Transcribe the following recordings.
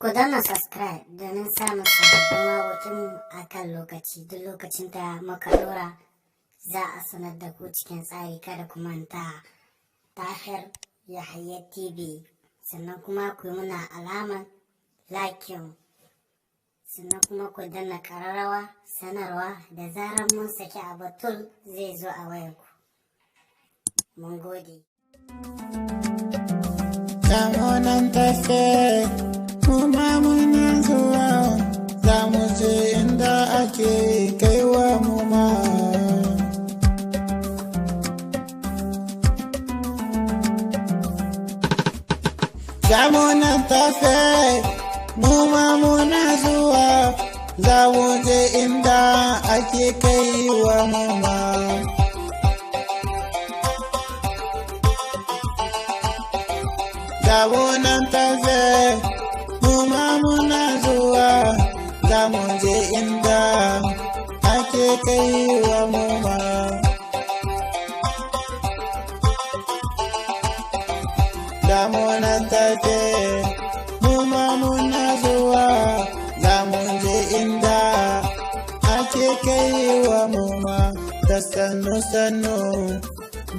Ku danna subscribe domin samun sababbin waƙoƙinmu a kan lokaci. Duk lokacin da muka ɗora, za a sanar da ku cikin tsari. Kada ku manta, Tahir Yahaya TV. Sannan kuma ku yi muna alamar liking, sannan kuma ku danna ƙararrawa sanarwa. Da zarar mun saki abatul, zai zo a wayarku. Mun gode. Ga nan tafe, mu ma muna zuwa, za mu je inda ake kaiwa mu ma. Ga mu nan tafe, mu ma muna zuwa, za mu je inda ake kaiwa mu ma. Ga mu nan tafe, mu ma muna zuwa, za mu je inda ake kaiwa mu ma. Ga mu nan tafe, mu ma muna zuwa, za mu je inda ake kaiwa mu ma. Da sannu sannu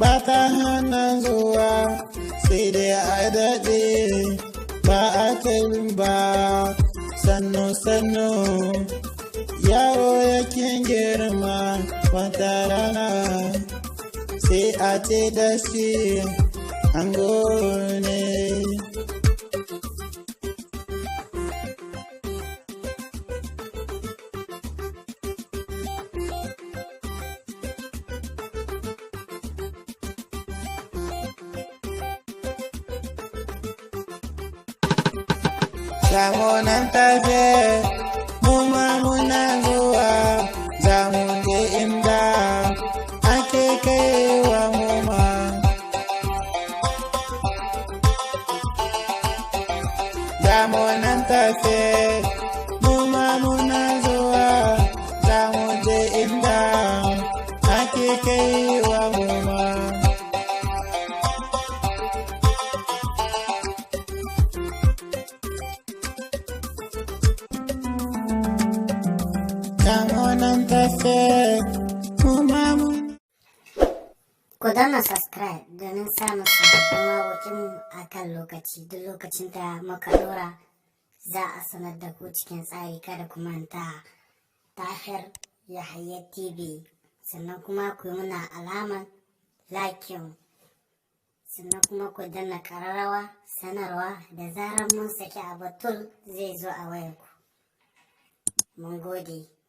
ba ta hana zuwa, sai dai a daɗe ba a kai ba. Sannu sannu yaro yake girma, wata rana sai a ce da shi ango ne. Ga mu nan tafe, mu ma muna zuwa, za mu je inda ake kaiwa mu ma. Ga mu nan tafe, mu ma muna zuwa, za mu je inda ake kaiwa mu ma. Ga mu nan tafe, mu ma muna Ku danna subscribe domin samun sababbin waƙoƙinmu a kan lokaci. Duk lokacin da muka ɗora, za a sanar da ku cikin tsari. Kada ku manta, Tahir Yahaya TV. Sannan kuma ku yi muna alamar liking, sannan kuma ku danna ƙararrawa sanarwa. Da zarar mun saki abatul, zai zo a wayarku. Mun gode.